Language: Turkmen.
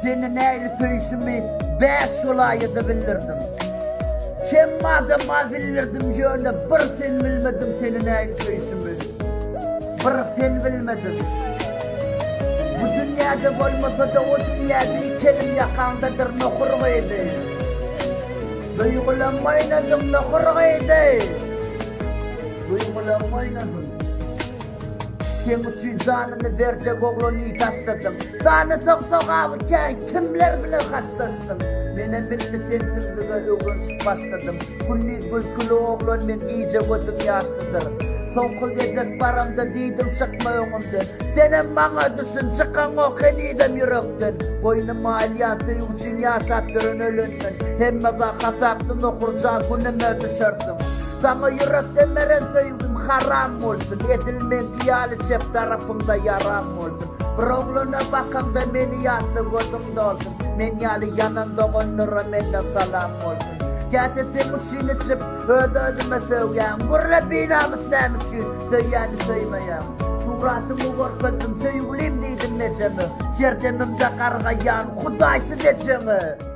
Seni nähili söýşümi bäş welaýada bildirdim. Hemme adama bildirdim ýöne bir sen bilmediň seni nähili söýşümi. Bir sen bilmediň. Bu dünýäde bolmasa-da o dünýäde iki elim ýakaňdadyr nohur gyzy. Duýgulamma oýnadyň nohur gyzy. Duýgulamma oýnadyň. Seň üçin janyny berjek oglany taşladyň. Sanasaň sogaby kän kimler bilen haşlaşdyň. Menem indi sensizlige öwrenişip başladym. Gündiz gülküli oglan men gije gözüm ýaşlydyr. Soňky gezek baramda diýdiň çykma öňümden. Senem maňa düşün çykaňok henizem ýürekden. Boýnuma alýan söýgi üçin ýaşap ýören ölenden. Hemme zat hasaply nohurjan günüme düşersiň. Saňa ýürekden beren söýgim haram bolsun, Edil meňki ýaly çep tarapyňda ýaram bolsun. Bir oglana bakaňda meni ýatla gözüň dolsun, Men ýaly ýanan doganlara menden salam bolsun. Käte seň üçin içip, öz-özüme sögýän, Gürle binamys näme üçin söýýäni söýmeýäň. Suratyňy görkezdim, söýgülim diýdim ejeme, Her demimde gargaýan hudaýsyz ejeňe.